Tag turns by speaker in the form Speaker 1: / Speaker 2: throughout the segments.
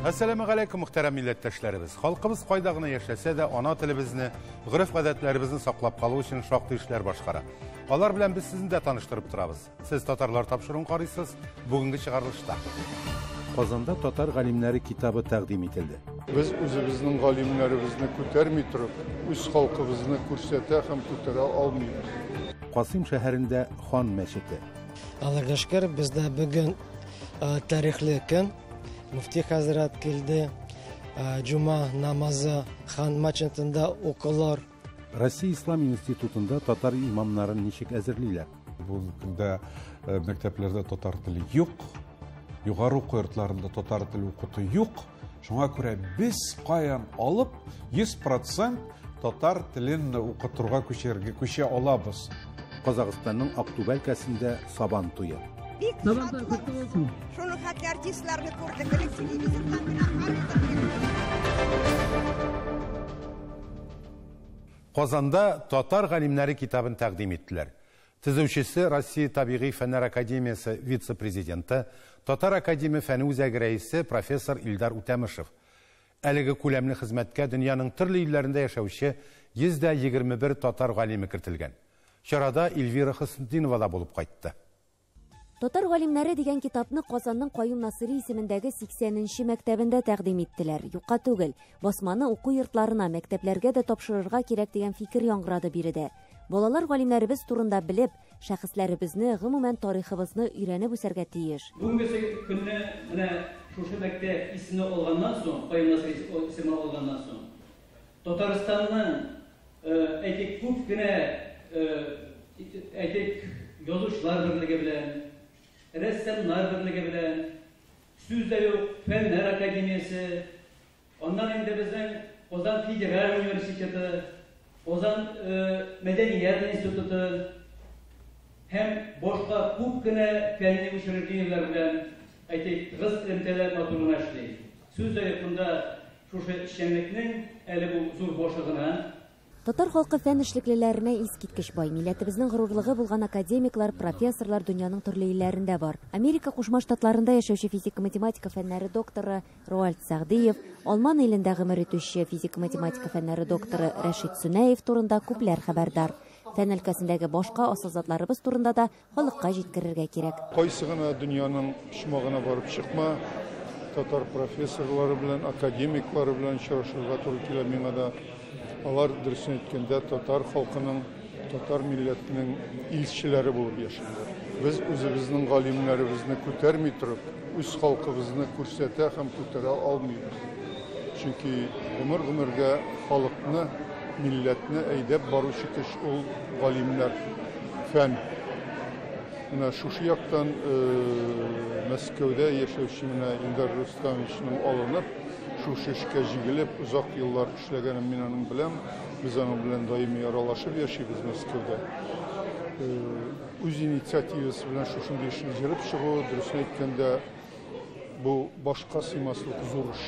Speaker 1: Әссәламегаләйкүм, мөхтәрәм милләттәшләребез. Халкыбыз кайда гына яшәсә дә, ана телебезне, гореф-гадәтләребезне саклап калу өчен шактый эшләр башкара. Алар белән без сезне дә таныштырып торабыз. Сез татарлар тапшыруын карыйсыз, бүгенге чыгарылышта. Казанда татар галимнәре китабы тәкъдим ителде.
Speaker 2: Без үзебезнең галимнәребезне күтәрми торып, үз халкыбызны күрсәтә һәм күтәрә алмыйбыз.
Speaker 1: Касыйм шәһәрендә Хан мәчете.
Speaker 3: Аллага шөкер, бездә бүген тарихлы көн. Мөфти хәзрәт килде. Җума намазы Хан мәчетендә укылыр.
Speaker 1: Россия Ислам институтында татар имамнарын ничек әзерлиләр?
Speaker 4: Бүгенге көндә мәктәпләрдә татар теле юк, югары уку йортларында татар теле укыту юк. Шуңа күрә без каян алып 100% татар телен укытырга күчәргә күчә алабыз.
Speaker 1: Казахстанның Актүбә өлкәсендә Сабан туе.
Speaker 5: Бик шатлык. Шуның хәтле артистларны күрдек. Элек телевизордан гына
Speaker 1: Казанда татар галимнәре китабын тәкъдим иттеләр. Төзүчесе Россия табигый фәннәр академиясе вице-президенты, Татар академия фәне үзәге рәисе профессор Илдар Үтәмышев. Әлеге күләмле хезмәткә дөньяның төрле илләрендә яшәүче 121 татар галиме кертелгән. Чарада Эльвира Хөснетдинова да булып кайтты.
Speaker 6: Татар галимнәре дигән китапны Казанның Каюм Насыйри исемендәге 80-нче мәктәбендә тәкъдим иттеләр. Юкка түгел, басманы уку йортларына, мәктәпләргә дә тапшырырга кирәк дигән фикер яңгырады биредә. Балалар галимнәребез турында белеп, шәхесләребезне, гомумән тарихыбызны өйрәнеп үсәргә тиеш.
Speaker 7: Бүгенге көнне менә шушы мәктәп исеме алганнан соң, Каюм Насыйри исеме алганнан соң, Татарстанның, әйтик, күп кенә, әйтик, язучылар берлеге белән, рәссамнар берлеге белән, сүз дә юк, Фәннәр академиясе, аннан инде безнең Казан федераль университеты, Казан мәдәният институты һәм башка күп кенә фәнни учреждениеләр белән, әйтик, тыгыз элемтәләр матур гына эшли. Сүз дә юк, монда шушы эшчәнлекнең әле бу зур башы гына.
Speaker 6: Татар халкы фән эшлеклеләренә искиткеч бай. Милләтебезнең горурлыгы булган академиклар, профессорлар дөньяның төрле илләрендә бар. Америка Кушма Штатларында яшәүче физика-математика фәннәре докторы Роальд Сәгъдиев, Алман илендә гомер итүче физика-математика фәннәре докторы Рәшит Сүнәев турында күпләр хәбәрдар. Фән өлкәсендәге башка асыл затларыбыз турында да халыкка җиткерергә кирәк.
Speaker 2: Кайсы гына дөньяның почмагына барып чыкма, татар профессорлары белән, академиклары белән очрашырга туры килә миңа да. Алар, дөресен әйткәндә, татар халкының, татар милләтенең илчеләре булып яшиләр. Без үзебезнең галимнәребезне күтәрми торып, үз халкыбызны күрсәтә һәм күтәрә алмыйбыз. Чөнки гомер-гомергә халыкны, милләтне әйдәп баручы көч ул галимнәр, фән. Менә шушы яктан Мәскәүдә яшәүче менә Илдар Рустамовичның алынып, шушы эшкә җигелеп, озак еллар эшләгәнен мин аның беләм. Без аның белән даими аралашып яшибез Мәскәүдә. Үз инициативасы белән шушындый эшне җырып чыгу, дөресен әйткәндә, бу башка сыймаслык зур эш.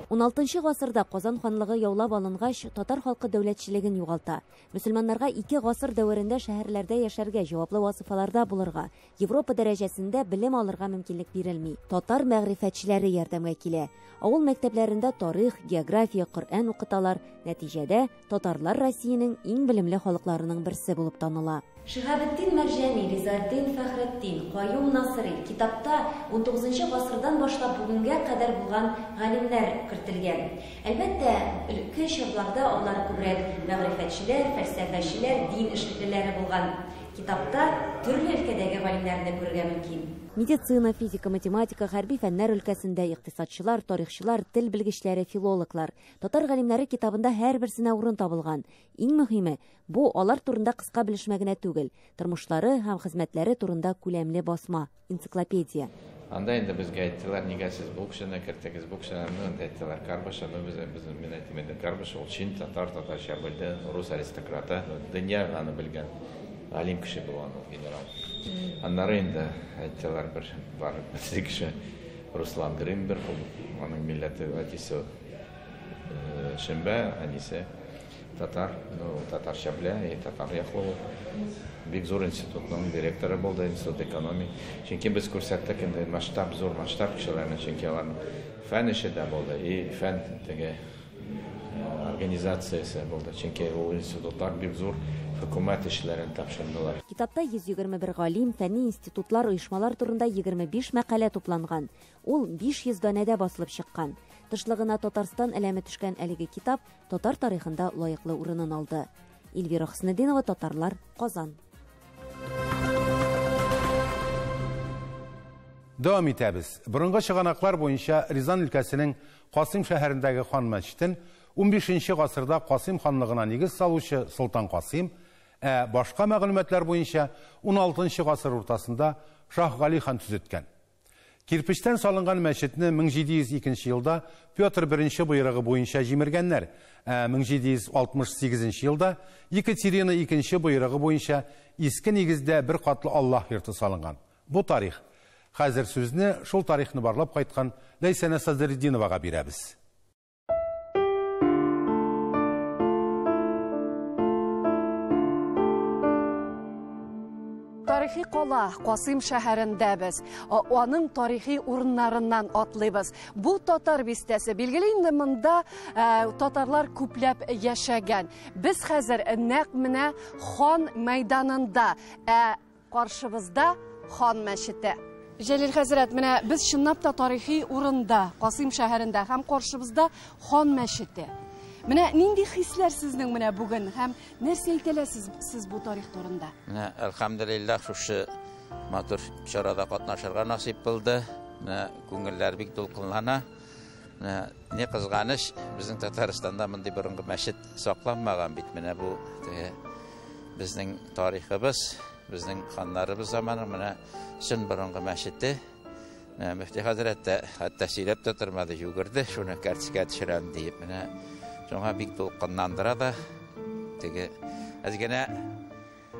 Speaker 6: 16 гасырда Казан ханлыгы яулап алынгач, татар халкы дәүләтчелеген югалта. Мөселманнарга 2 гасыр дәверендә шәһәрләрдә яшәргә, җаваплы вазифаларда булырга, Европа дәрәҗәсендә белем алырга мөмкинлек бирелми. Татар мәгърифәтчеләре ярдәмгә килә. Авыл мәктәпләрендә тарих, география, Коръән укыталар. Нәтиҗәдә татарлар Россиянең иң белемле халыкларының берсе булып таныла. Шиһабетдин Мәрҗани, Ризаэддин Фәхретдин, Каюм Насыйри китапта 19 гасырдан башлап бүгенгә кадәр булган галимнәр кертелгән. Әлбәттә, элекке чорларда алар күбрәк мәгърифәтчеләр, фәлсәфәчеләр, дин эшлеклеләре булган. Китапта төрле өлкәдәге галимнәрне күрергә мөмкин. Медицина, физика, математика, хәрби фәннәр өлкәсендә икътисадчылар, тарихчылар, тел белгечләре, филологлар. Татар галимнәре китабында һәрберсенә урын табылган. Иң мөһиме, бу алар турында кыска белешмә генә түгел, тормышлары һәм хезмәтләре турында күләмле басма, энциклопедия.
Speaker 8: Анда инде безгә әйттеләр, нигә сез бу кешене кертегез, бу кешене, ну, инде әйттеләр, Карбыша, ну, без, мин әйтим инде, Карбыш ул чин татар, татарча белде, рус аристократы, дөнья аны белгән галим кеше булган ул генерал. Аннары инде әйттеләр, бер бар бер кеше, Руслан Гринберг, ул аның милләте, әтисе Шембә, әнисе Татар, ну, татарча белә, и татар яклы ул. Бик зур институтның директоры булды, институт экономии. Чөнки без күрсәттек инде масштаб, зур масштаб кешеләрне, чөнки аларның фән эше дә булды, и фән теге организациясе булды. Чөнки ул институтлар бик зур хөкүмәт эшләрен тапшырдылар.
Speaker 6: Китапта 121 галим, фәнни институтлар, оешмалар турында 25 мәкалә тупланган. Ул 500 данәдә басылып чыккан. Тышлыгына Татарстан әләме төшкән әлеге китап татар тарихында лаеклы урынын алды. Эльвира Хөснетдинова, Татарлар, Казан.
Speaker 1: Дәвам итәбез. Борынгы чыганаклар буенча Рязань өлкәсенең Касыйм шәһәрендәге хан мәчетен 15 гасырда Касыйм ханлыгына нигез салучы Солтан Касыйм, ә башка мәгълүматлар буенча 16 гасыр уртасында Шаһ Гали хан төзеткән. Кирпечтән салынган мәчетне 1702 елда Петр I боерыгы буенча җимергәннәр, ә 1768 елда Екатерина II боерыгы буенча иске нигездә бер катлы Аллаһ йорты салынган. Бу тарих. Хәзер сүзне шул тарихны барлап кайткан Ләйсәнә Садретдиновага бирәбез.
Speaker 9: Тарихи кала Касыйм шәһәрендә без. Аның тарихи урыннарыннан атлыйбыз. Бу татар бистәсе. Билгеле инде монда татарлар күпләп яшәгән. Без хәзер нәкъ менә хан мәйданында, ә каршыбызда хан мәчете. Җәлил хәзрәт, менә без чынлап та тарихи урында, Касыйм шәһәрендә һәм каршыбызда хан мәчете. Менә нинди хисләр сезнең менә бүген һәм нәрсә әйтә аласыз сез бу тарих турында?
Speaker 10: Менә әлхәмдүлилләһ, шушы матур чарада катнашырга насыйп булды. Менә күңелләр бик дулкынлана. Менә ни кызганыч, безнең Татарстанда мондый борынгы мәчет сакланмаган бит. Менә бу теге безнең тарихыбыз, безнең ханнарыбыз заманы менә чын борынгы мәчете. Мөфти хәзрәт тә хәтта сөйләп тә тормады, йөгерде, шуны кәртискә төшерәм диеп. Менә шуңа бик дулкынландыра да. Теге әз генә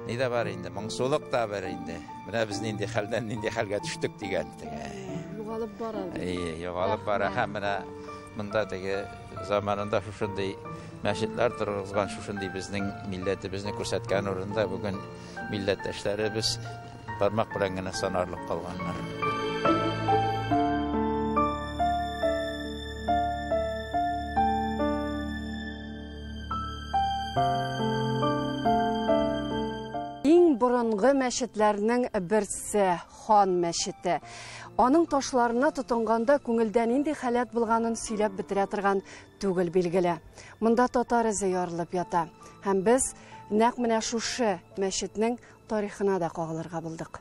Speaker 10: ни дә бар инде, моңсулык та бар инде. Менә без нинди хәлдән нинди хәлгә төштек дигән теге.
Speaker 9: Югалып бара.
Speaker 10: Әйе, югалып бара һәм менә монда теге заманында шушындый мәчетләр торгызган, шушындый безнең милләтебезне күрсәткән урында бүген милләттәшләребез бармак белән генә санарлык калганнар.
Speaker 9: Иң борынгы мәчетләрнең берсе хан мәчете. Аның ташларына тотынганда күңелдә нинди халәт булганын сөйләп бетерә торган түгел билгеле. Монда татар эзе ярылып ята. Һәм без нәкъ менә шушы мәчетнең тарихына да кагылырга булдык.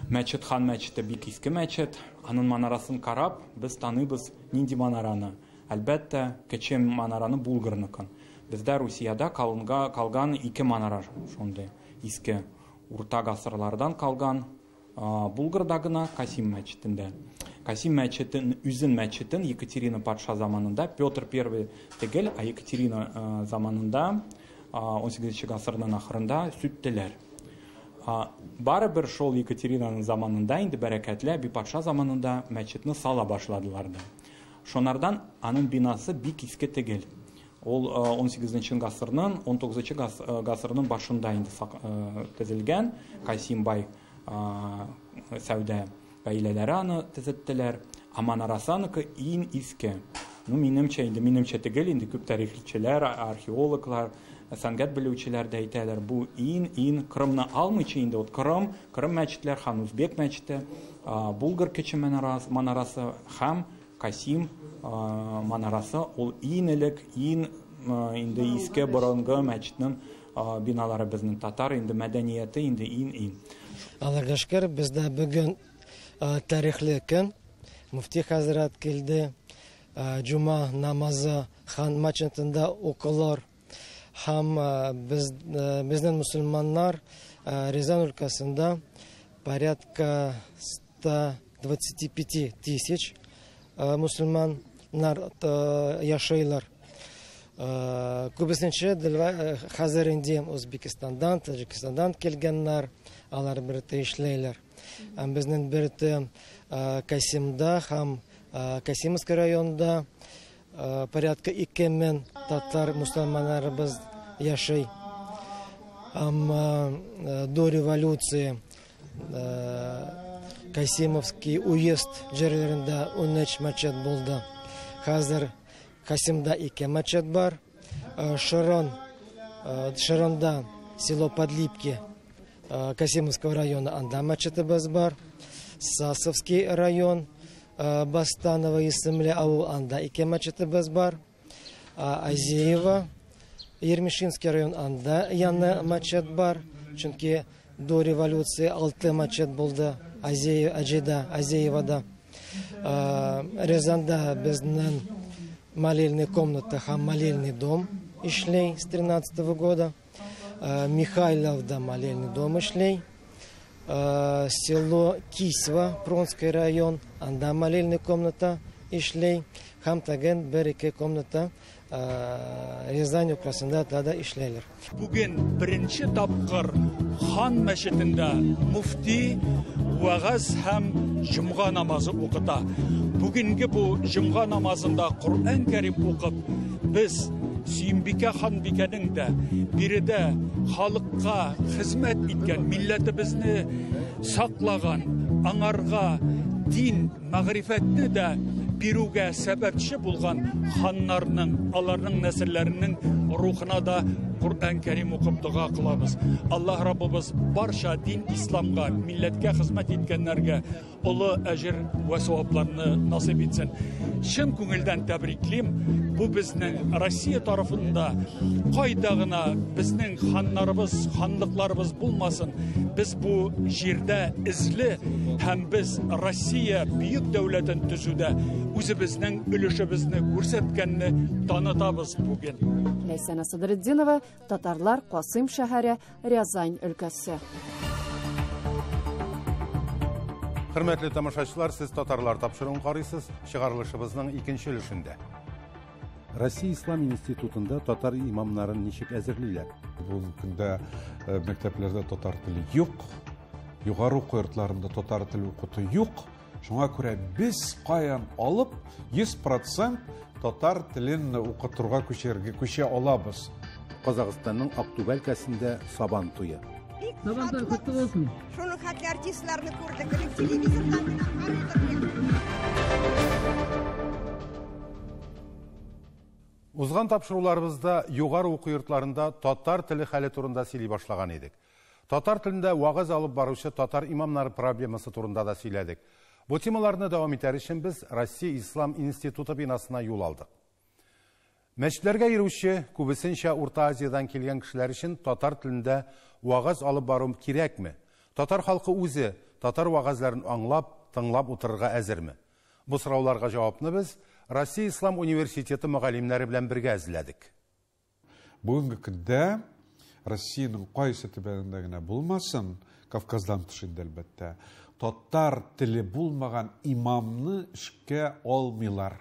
Speaker 11: Мәчет хан мәчете бик иске мәчет. Аның манарасын карап, без таныйбыз нинди манараны. Әлбәттә, кече манараны Булгарныкын. Бездә Русиядә калган ике манара шундый иске урта гасырлардан калган Булгарда гына Касим мәчетендә. Касим мәчетен, үзен мәчетен Екатерина патша заманында, Петр I түгел, ә Екатерина заманында 18 гасырның ахырында сүттеләр. Барыбер шул Екатеринаның заманында, инде бәрәкәтле әби патша заманында мәчетне сала башладылар да. Шонардан аның бинасы бик иске түгел. Ул 18 гасырның, 19 гасырның башында инде төзелгән. Касим бай сәүдә гаиләләре аны төзеттеләр. Ә манарасы аныкы иң иске. Ну, минемчә инде, минемчә түгел, инде күп тарихчылар, археологлар, сәнгать белүчеләр дә әйтәләр, бу иң Кырымны алмыйча инде, вот Кырым, Кырым мәчетләр, Хан Узбек мәчете, Булгар кече манарасы һәм Касим манарасы, ул иң элек, иң инде иске борынгы мәчетнең биналары безнең татар инде мәдәнияте инде иң.
Speaker 3: Аллаһка шөкер, бездә бүген тарихлы көн. Мөфти хәзрәт килде. Җума намазы хан мәчетендә укылыр. Һәм безнең мусульманнар Рязань өлкәсендә порядка 125 тысяч мусульманнар яшәйләр. Күбесенчә хәзер инде Үзбекстаннан, Таҗикстаннан килгәннәр, алар бер эшләйләр. Һәм безнең бер Касимда һәм Касимовский районында порядка 2000 татар мусульманнарыбыз яши. Һәм до революции Касимовский уезд җирләрендә 13 мәчет булды. Хәзер Касимда 2 мәчет бар. Шырон, Шыронда село Подлипки Касимовского района анда мәчетебез бар. Сасовский район, Бастаново исемле авыл анда 2 мәчетебез бар. Азеево, Ермишинский район анда яны мәчет бар. Чөнки до революции 6 мәчет булды Азеева, Азеевада. Рязанда безнең молельная комната һәм молельный дом эшләй с 13 года. Михайловда молельный дом эшләй. Село Кисва, Пронский район, анда молельная комната эшләй. Һәм тагын бер-ике комната Рязань өлкәсендә да эшләйләр.
Speaker 12: Бүген беренче тапкыр Хан мәчетендә муфти вәгазь һәм җомга намазы укыта. Бүгенге бу җомга намазында Коръән Кәрим укып, без Сөембикә ханбикәнең дә биредә халыкка хезмәт иткән, милләтебезне саклаган, аңарга дин, мәгърифәтне дә бирүгә сәбәпче булган ханнарның, аларның нәселләренең рухына да Коръән Кәрим укып дога кылабыз. Аллаһ Раббыбыз барча дин исламга, милләткә хезмәт иткәннәргә олы әҗер вә савапларны насыйп итсен. Чын күңелдән тәбриклим. Бу безнең Россия тарафында кайда гына безнең ханнарыбыз, ханлыкларыбыз булмасын, без бу җирдә эзле һәм без Россия бөек дәүләтен төзүдә үзебезнең өлешебезне күрсәткәнне танытабыз бүген.
Speaker 9: Ләйсәнә Садретдинова, Татарлар, Касыйм шәһәре, Рязань өлкәсе.
Speaker 1: Хөрмәтле тамашачылар, сез Татарлар тапшыруын карыйсыз, чыгарылышыбызның икенче өлешендә. Россия Ислам институтында татар имамнарын ничек әзерлиләр?
Speaker 4: Бүгенге көндә мәктәпләрдә татар теле юк, югары уку йортларында татар теле укыту юк. Шуңа күрә без каян алып 100% татар телен укытырга күчә алабыз.
Speaker 1: Казахстанның Актүбә өлкәсендә Сабан туе.
Speaker 5: Сабан туе котлы булсын. Шуның хәтле артистларны күрдек, элек телевизордан гына карыйдык.
Speaker 1: Узган тапшыруларыбызда югары уку йортларында татар теле хәле турында сөйли башлаган идек. Татар телендә вагыз алып баручы татар имамнары проблемасы турында да сөйләдек. Бу темаларны дәвам итәр өчен без Россия Ислам институты бинасына юл алдык. Мәчетләргә йөрүче, күбесенчә Урта Азиядән килгән кешеләр өчен татар телендә вагыз алып бару кирәкме? Татар халкы үзе татар вагазларын аңлап, тыңлап утырырга әзерме? Бу сорауларга җавапны без Россия Ислам университеты мөгаллимнәре белән бергә эзләдек.
Speaker 4: Бүгенге көндә Россиянең кайсы төбәгендә генә булмасын, Кавказдан тыш инде әлбәттә, татар теле булмаган имамны эшкә алмыйлар.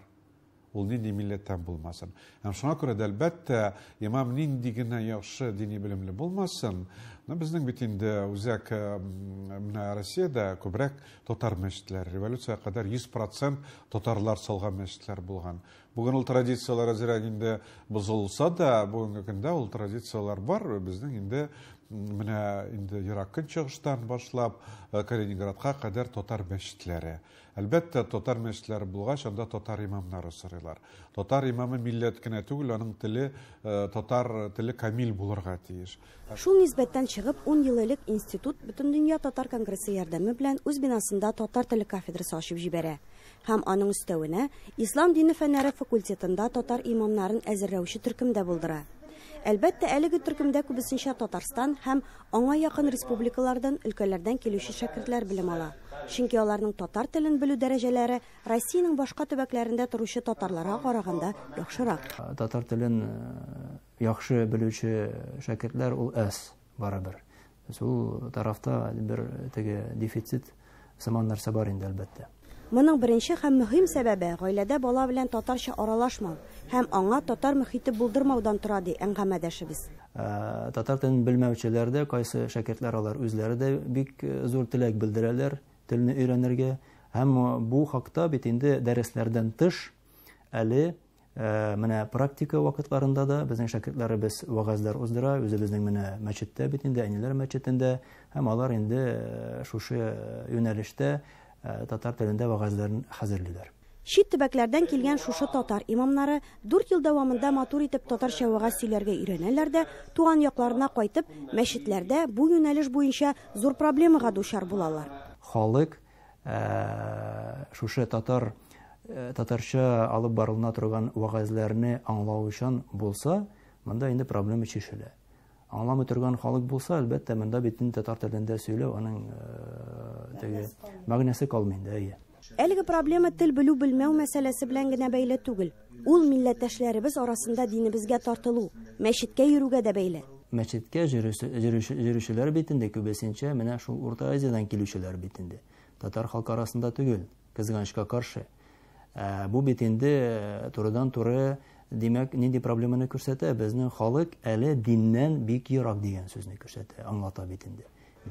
Speaker 4: Ул нинди милләттән булмасын. Һәм шуңа күрә дә әлбәттә, имам нинди генә яхшы дини белемле булмасын, но безнең бит инде үзәк менә Россиядә күбрәк татар мәчетләре, революциягә кадәр 100% татарлар салган мәчетләр булган. Бүген ул традицияләр әзрәк инде бозылса да, бүгенге көндә ул традицияләр бар. Безнең инде менә инде Ерак Көнчыгыштан башлап Калининградка кадәр татар мәчетләре. Әлбәттә, татар мәчетләре булгач, анда татар имамнары сорыйлар. Татар имамы милләт кенә түгел, аның теле, татар теле камил булырга тиеш.
Speaker 13: Шул нисбәттән чыгып, 10 ел элек институт Бөтендөнья татар конгрессы ярдәме белән үз бинасында татар теле кафедрасы ачып җибәрә. Һәм аның өстәвенә Ислам дине фәннәре факультетында татар имамнарын әзерләүче төркем дә булдыра. Әлбәттә, әлеге төркемдә күбесенчә Татарстан һәм аңа якын республикалардан, өлкәләрдән килүче шәкертләр белем ала. Чөнки аларның татар телен белү дәрәҗәләре Россиянең башка төбәкләрендә торучы татарларга караганда яхшырак.
Speaker 14: Татар телен яхшы белүче шәкертләр ул әз барыбер. Ул тарафта бер теге дефицит сыман нәрсә бар инде әлбәттә.
Speaker 13: Моның беренче һәм мөһим сәбәбе гаиләдә бала белән татарча аралашмау һәм аңа татар мөхите булдырмаудан тора, ди әңгәмәдәшебез.
Speaker 14: Татар телен белмәүчеләр дә, кайсы шәкертләр алар үзләре дә бик зур теләк белдерәләр телне өйрәнергә. Һәм бу хакта бит инде дәресләрдән тыш әле Менә практика вакытларында да безнең шәкертләребез вәгазьләр уздыра, үзебезнең менә мәчеттә бит инде, әниләр мәчетендә, һәм алар инде шушы юнәлештә татар телендә вәгазьләрен хәзерлиләр.
Speaker 13: Чит төбәкләрдән килгән шушы татар имамнары 4 ел дәвамында матур итеп татарча вәгазь сөйләргә өйрәнәләр дә, туган якларына кайтып, мәчетләрдә бу юнәлеш буенча зур проблемага дучар булалар.
Speaker 14: Халык шушы татарча алып барылына торган вәгазьләрне аңлаучан булса, монда инде проблема чишелә. Аңламый торган халык булса, әлбәттә, монда бит инде татар телендә сөйләү аның теге мәгънәсе калмый инде, әйе.
Speaker 13: Әлеге проблема тел белү-белмәү мәсьәләсе белән генә бәйле түгел. Ул милләттәшләребез арасында динебезгә тартылу, мәчеткә йөрүгә дә бәйле.
Speaker 14: Мәчеткә йөрүчеләр бит инде күбесенчә менә шул Урта Азиядән килүчеләр бит инде. Татар халкы арасында түгел, кызганычка каршы. Бу бит инде турыдан-туры, димәк, нинди проблеманы күрсәтә? Безнең халык әле диннән бик ерак дигән сүзне күрсәтә, аңлата бит инде.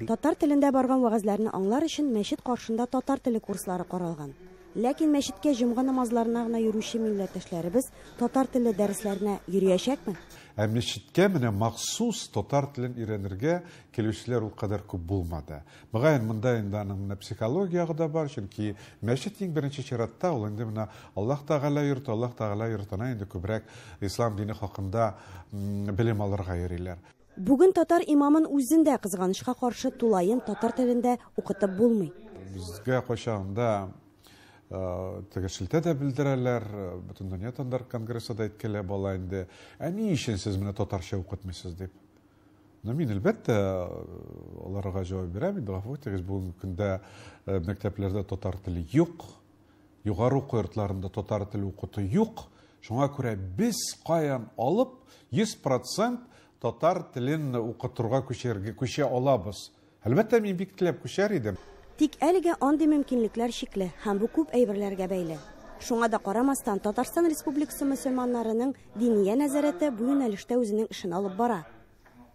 Speaker 13: Татар телендә барган вәгазьләрне аңлар өчен мәчет каршында татар теле курслары каралган. Ләкин мәчеткә җомга намазларына гына йөрүче милләттәшләребез татар теле дәресләренә йөриячәкме?
Speaker 4: Ә мәчеткә менә махсус татар телен өйрәнергә килүчеләр ул кадәр күп булмады. Мөгаен монда инде аның менә психология ягы да бар, чөнки мәчет иң беренче чиратта ул инде менә Аллаһ Тәгалә йорты, Аллаһ Тәгалә йортына инде күбрәк ислам дине хакында белем алырга йөриләр.
Speaker 13: Бүген татар имамын үзен дә кызганычка каршы тулаем татар телендә укытып булмый.
Speaker 4: Безгә кайчагында теге шелтә дә белдерәләр, бөтен дөнья татар конгрессы да әйткәләр бала инде. Ә ни өчен сез менә татарча укытмыйсыз дип? Но мин әлбәттә аларга җавап бирәм инде, гафу итегез, бүгенге көндә мәктәпләрдә татар теле юк, югары уку йортларында татар теле укыту юк. Шуңа күрә без каян алып 100% татар телен укытырга күчә алабыз. Әлбәттә, мин бик теләп күчәр идем.
Speaker 13: Тик әлегә андый мөмкинлекләр чикле һәм бу күп әйберләргә бәйле. Шуңа да карамастан, Татарстан Республикасы мөселманнарының диния нәзарәте бу юнәлештә үзенең эшен алып бара.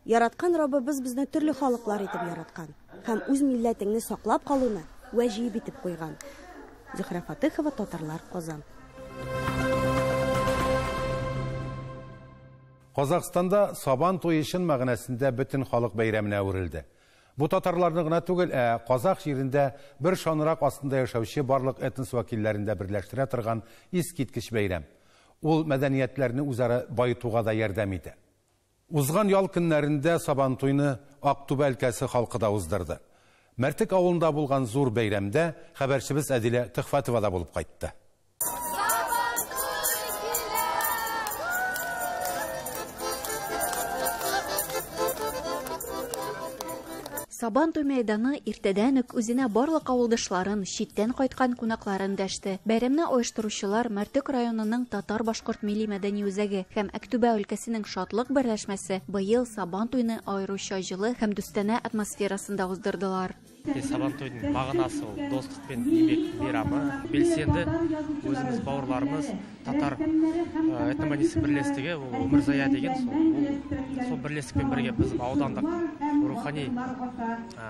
Speaker 13: Яраткан Раббыбыз безне төрле халыклар итеп яраткан һәм үз милләтеңне саклап калуны вәҗиб итеп куйган. Зөһрә Фатыхова, Татарлар, Казан.
Speaker 1: Казахстанда Сабан туе чын мәгънәсендә бөтен халык бәйрәменә әверелде. Бу татарларны гына түгел, ә казах җирендә бер шанырак астында яшәүче барлык этнос вәкилләрен дә берләштерә торган искиткеч бәйрәм. Ул мәдәниятләрне үзара баетуга да ярдәм итә. Узган ял көннәрендә Сабан туйны Актүбә өлкәсе халкы да уздырды. Мәртек авылында булган зур бәйрәмдә хәбәрчебез Әдилә Төхфәтова да булып кайтты.
Speaker 15: Сабан туй мәйданы иртәдән үк үзенә барлык авылдашларын, читтән кайткан кунакларын дәште. Бәйрәмне оештыручылар Мәртек районының Татар-башкорт милли мәдәни үзәге һәм Әктүбә өлкәсенең Шатлык берләшмәсе быел Сабан туйны аеруча җылы һәм дустанә атмосферасында уздырдылар.
Speaker 16: Сабан туйдың мағынасы ол достық пен еңбек мейрамы. Белсенді өзіміз бауырларымыз татар этномәдени бірлестігі, ол Өмірзая деген сол бірлестікпен бірге біз аудандық рухани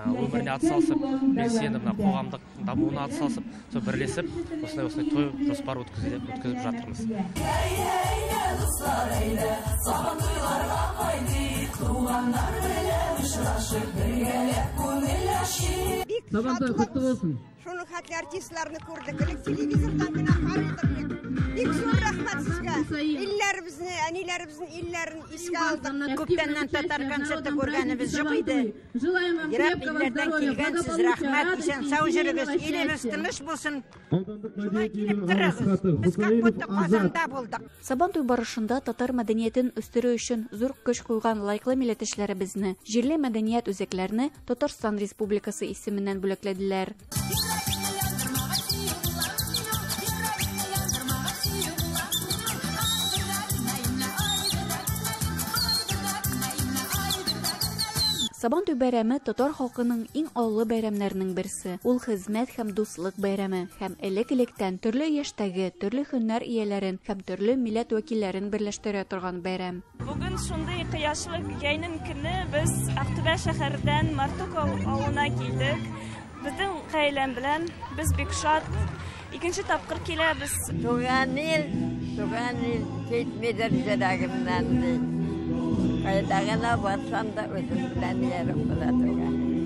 Speaker 16: өміріне атсалысып, белсенді мына қоғамдық дамуына атсалысып, сол бірлесіп осындай той жоспар өткізіп жатырмыз.
Speaker 5: Бик шатлык. Шуның хәтле артистларны күрдек. Элек телевизордан гына карыйдык. Бик зур рәхмәт сезгә. Илләребезне, әниләребезнең илләрен искә алдык.
Speaker 17: Күптәннән татар концерты күргәнебез юк иде. Ерак илләрдән килгәнсез, рәхмәт, исән-сау йөрегез, илебез тыныч булсын. Шулай килеп торыгыз. Без как будто Казанда булдык.
Speaker 15: Сабан туй барышында татар мәдәниятен үстерү өчен зур көч куйган лайыклы милләттәшләребезне, җирле мәдәният үзәкләрне Татарстан Республикасы исеменнән бүләкләделәр. Сабан туй бәйрәме татар халкының иң олы бәйрәмнәренең берсе. Ул хезмәт һәм дуслык бәйрәме һәм элек-электән төрле яшьтәге, төрле һөнәр ияләрен һәм төрле милләт вәкилләрен берләштерә торган бәйрәм.
Speaker 18: Бүген шундый кояшлы җәйнең көне без Актүбә шәһәреннән Мартук авылына килдек. Безнең гаиләм белән без бик шат. Икенче тапкыр киләбез.
Speaker 17: Туган ил,
Speaker 19: Туган ил китмидер йөрәгемнән, ди. Кайда гына барсам да үзем белән ияреп була туган ил.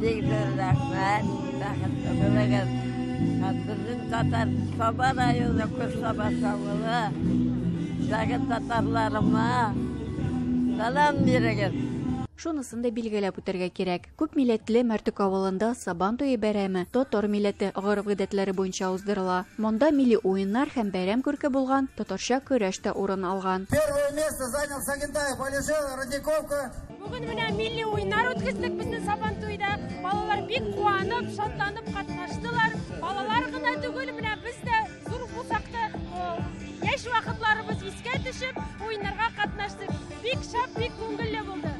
Speaker 19: Бик зур рәхмәт, бәхетле булыгыз. Безнең татар Саба районы Курсабаш авылы дагы татарларыма сәлам бирегез.
Speaker 15: Шунысын да билгеләп үтәргә кирәк, күп милләтле Мәртүк авылында Сабан туе бәйрәме татар милләте гореф-гадәтләре буенча уздырыла. Монда милли уеннар һәм бәйрәм күрке булган татарча көрәш тә урын алган.
Speaker 20: Первое место занял Сагинтаев Алишер, Родниковка.
Speaker 21: Бүген менә милли уеннар үткәздек безнең Сабантуйда. Балалар бик куанып, шатланып катнаштылар. Балалар гына түгел, менә без дә зур булсак та, яшь вакытларыбыз искә төшеп, уеннарга катнаштык. Бик шәп, бик күңелле булды.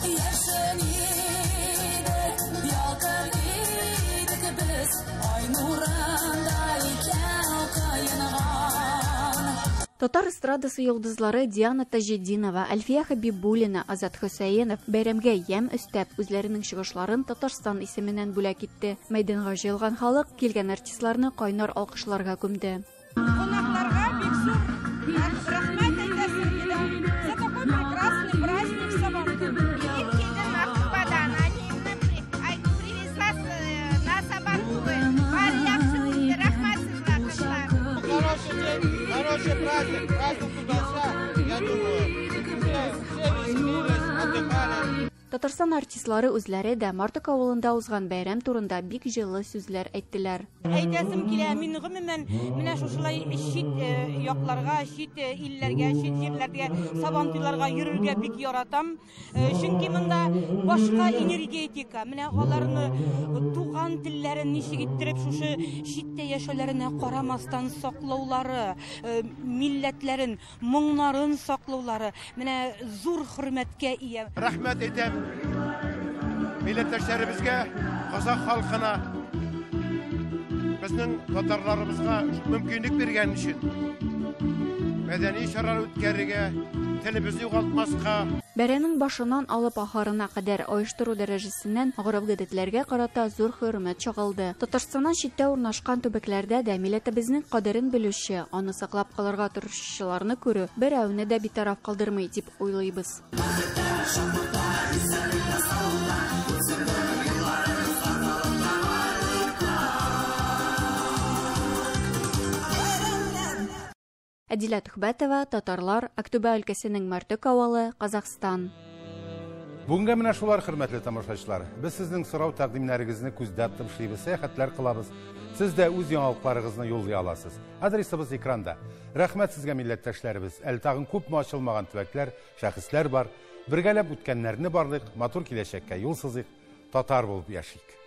Speaker 22: Яшен идек, ялкын идек без, ай нурындай калкынган.
Speaker 15: Татар эстрадасы йолдызлары Диана Таҗетдинова, Әлфия Хәбибуллина, Азат Хөсәенов бәйрәмгә ямь өстәп, үзләренең чыгышларын Татарстан исеменнән бүләк итте. Мәйданга җыелган халык килгән артистларны кайнар алкышларга күмде.
Speaker 23: Кунакларга бик зур рәхмәт әйтәсем килә. За такой прекрасный праздник Сабантуй.
Speaker 24: Мин килдем Актүбәдән, әниемне привезла на Сабантуй. Бар яхшы үтте, рәхмәт сезгә, кызлар.
Speaker 25: Хороший день, хороший праздник, праздник удался, я думаю. Все веселились, отдыхали.
Speaker 15: Татарстан артистлары үзләре дә Мартык авылында узган бәйрәм турында бик җылы сүзләр әйттеләр.
Speaker 26: Әйтәсем килә, мин гомумән менә шушылай чит якларга, чит илләргә, чит җирләргә, сабантуйларга йөрергә бик яратам. Чөнки монда башка энергетика, менә аларны туган телләрен ничек иттереп шушы читтә яшәүләренә карамастан саклаулары, милләтләрен, моңнарын саклаулары, менә зур хөрмәткә ия.
Speaker 25: Рәхмәт әйтәм милләттәшләребезгә, казах халкына, безнең татарларыбызга мөмкинлек биргән өчен мәдәни чаралар үткәрергә, телебезне югалтмаска.
Speaker 15: Бәйрәмнең башыннан алып ахырына кадәр оештыру дәрәҗәсеннән гореф-гадәтләргә карата зур хөрмәт чагылды. Татарстаннан читтә урнашкан төбәкләрдә дә милләтебезнең кадерен белүче, аны саклап калырга тырышучыларны күрү берәүне дә битараф калдырмый дип уйлыйбыз. Әдилә Түхбәтова, Татарлар, Актүбә өлкәсенең Мәртөк авылы, Казахстан.
Speaker 1: Бүгенгә менә шулар, хөрмәтле тамашачылар. Без сезнең сорау тәкъдимнәрегезне күздә тотып эшлибез, сәяхәтләр кылабыз. Сез дә үз яңалыкларыгызны юллый аласыз. Адресыбыз экранда. Рәхмәт сезгә, милләттәшләребез. Әле тагын күпме ачылмаган төбәкләр, шәхесләр бар. Бергәләп үткәннәрне барлыйк, матур киләчәккә юл сызыйк, татар булып яшик.